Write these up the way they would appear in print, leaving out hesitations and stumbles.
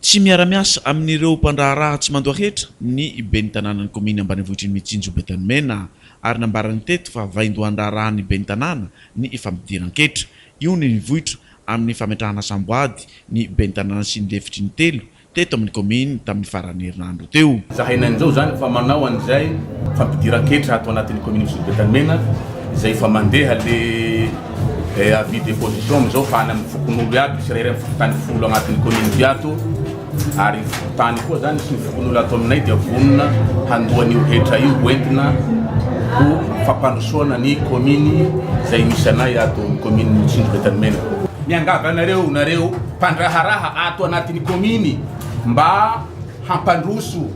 Tsy miara-miasa amin'ireo mpandraharaha tsy mandoa hetra ny ben'ny tanànan'ny kaominina ambanivohitr'i Mitsinjo Betanimena ary nambarany teto fa vaindohan-draharahan'ny ben'ny tanàna ny fampidiran-ketra. Io no nivoitra amin'ny fametrahana samboady ny ben'ny tanàna sy ny lefitry ny telo teto amin'ny kaominina tamin'ny faran'ny herinandro teo. Zahay nanjao zany fa manao an'izay fampidiran-ketra ato anatin'ny commune Mitsinjo Betanimena izay efa mandeha le avis de position amizao fa any amin'ny fokonolo iaby tsirairay amin'ny fokontany 10 agnatin'ny commune ty ato ary fokontany koa zany sy ny fokonolo ato aminay dia vonona handoa an'io hetra io hoentina ho fampandrosoana ny commune izay misy anay ato amin'ny commune Mitsinjo Betanimena. Miangavy anareo nareo mpandraharaha ato anatin'ny commune mba hampandroso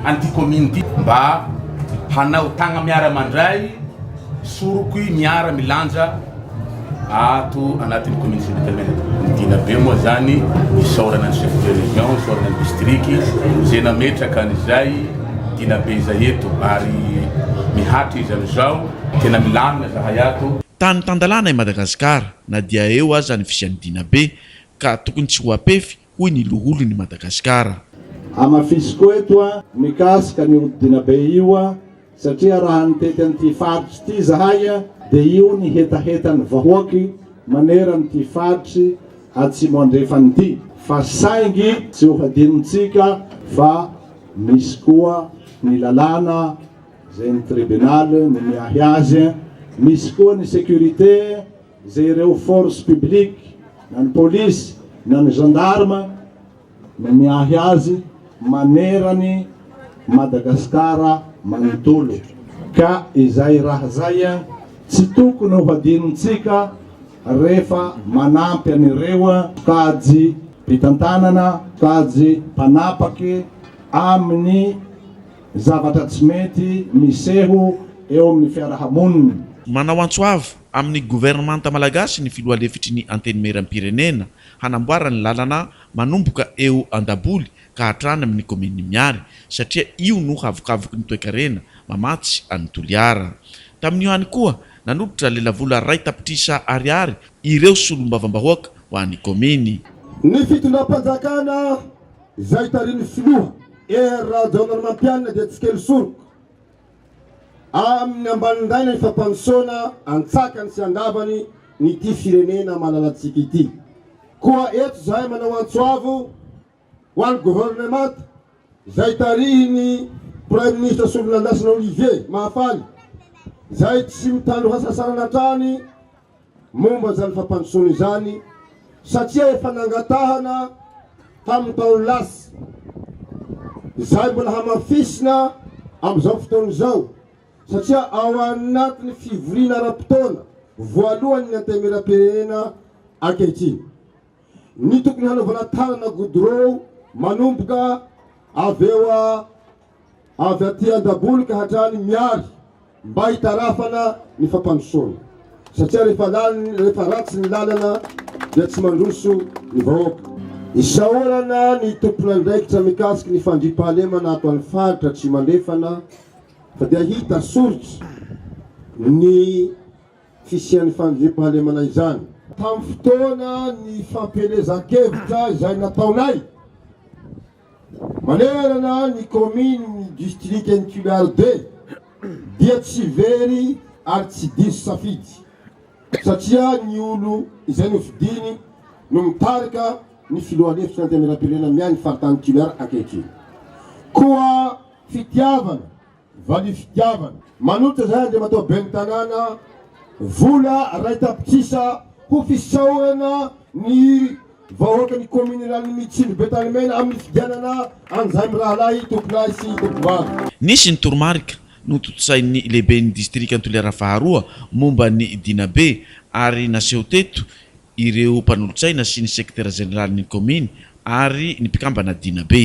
an'ity commune ity mba hanao tagna miara mandray soroky miara milanja ato anatin'ny commune Mitsinjo Betanimena. Ny dinabe moa zany isaorana ny chef de région, isaorana ny district izay nametraka an'izay dinabe izay eto ary mihatra izy amizao tena milamina zahay ato. Tany tan-dalàna i Madagasikara na dia eo aza ny fisian'ny dinabe ka tokony tsy ho apefy hoy ny loholon'i Madagasikara. Hamafisiko eto mikasika an'io dinabe io satria raha nitety an'ity faritra ity izahay dia io ny hetahetan'ny vahoaky maneran'ity faritry Atsimo Andrefana ity fa saingy tsy ho hadinontsika fa misy koa ny lalàna izay ny tribunal no miahy azy, misy koa ny sécurité izay ireo force publique na ny polisy na ny gendarme no miahy azy manerany Madagasikara manontolo ka izay raha zay tsy tokony ho hadinontsika rehefa manampy an'ireo sokajy mpitantanana, sokajy mpanapaky amin'ny zavatra tsy mety miseho eo amin'ny fiarahamonina. Manao antso avo amin'ny governemanta malagasy ny filoha lefitry ny Antenimierampirenena hanamboarany lalana manomboka eo Andaboly ka hatrany amin'ny kaominin'i Miary satria io no havokavoky ny toekarena mamatsy an'i Toliara. Tamin'io ihany koa, nanolotra lelavola 1 tapitrisa ariary ireo solombavambahoaka ho an'ny kaominy. Ny fitondram-panjakana izay tarihin'ny filoha Hery Rajaonarimampianina dia tsy kely soroka amin'ny ambanindaina ny fampandrosoana antsakany sy andavany ny ity firenena malalantsika ity. Koa eto izahay manao antso avo ho an'ny governemanta izay tarihin'ny Praiminisitra Solonandrasana Olivier Mahafaly izay tsy mitandro hasasarana hatrany momba izany fampandrosoana izany satria efa nangatahana tamin'ny taona lasa izay mbola hamafisina amin'izao fotoana izao satria ao anatin'ny fivoriana ara-potoana voalohany ny Antenimierampirenena ankehitriny ny tokony hanaovana tanana goudron manomboka avy eo avy aty Andaboly ka hatrany Miary mba hitarafana ny fampandrosoana satria rehefa lany rehefa ratsy ny lalana dia tsy mandroso ny vahoaka. Isaorana ny tompon'andraikitra mikasiky ny fandriampahalemana ato amin'ny faritra Atsimo Andrefana fa dia hita soritra ny fisian'ny fandriampahalemana izany. Tamin'ny fotoana ny fampielezan-kevitra izay nataonay manerana ny commune district Tuléar 2 dia tsy very ary tsy diso safidy satria ny olo izay nofidiny no mitarika ny filoha lefitry ny Antenimierampirenena miahy ny faritany Tuléar ankehitriny. Koa fitiavana valio fitiavana. Manolotra izay Andriamatoa Ben'ny tanàna vola 1 tapitrisa ho fisaorana ny vahoaka ny commune Ranomitsinjo Betanimena amin'ny fidianana an'izay mirahalahy tompolahy sy tompovavy. Nisy ny toromarika notontosain'ny lehiben'ny distrika Toliara faharoa momba ny dinabe ary naseho teto ireo mpanolotsaina sy ny sekretera jeneralin'ny kaominy ary ny mpikambana dinabe.